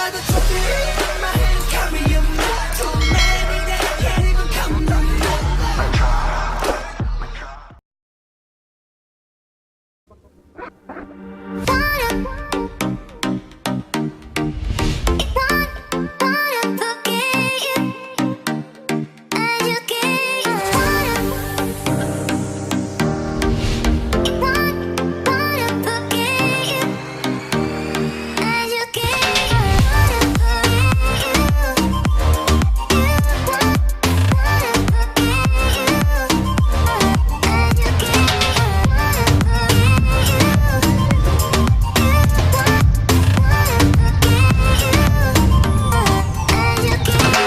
Got the trophy in my hand, carry 'em. Too many that I can't even count them. Wanna forget you. I just can't. Wanna forget you. I just can't. Wanna forget you. Wanna forget you. I just can't. Wanna forget you. Wanna forget you. I just can't.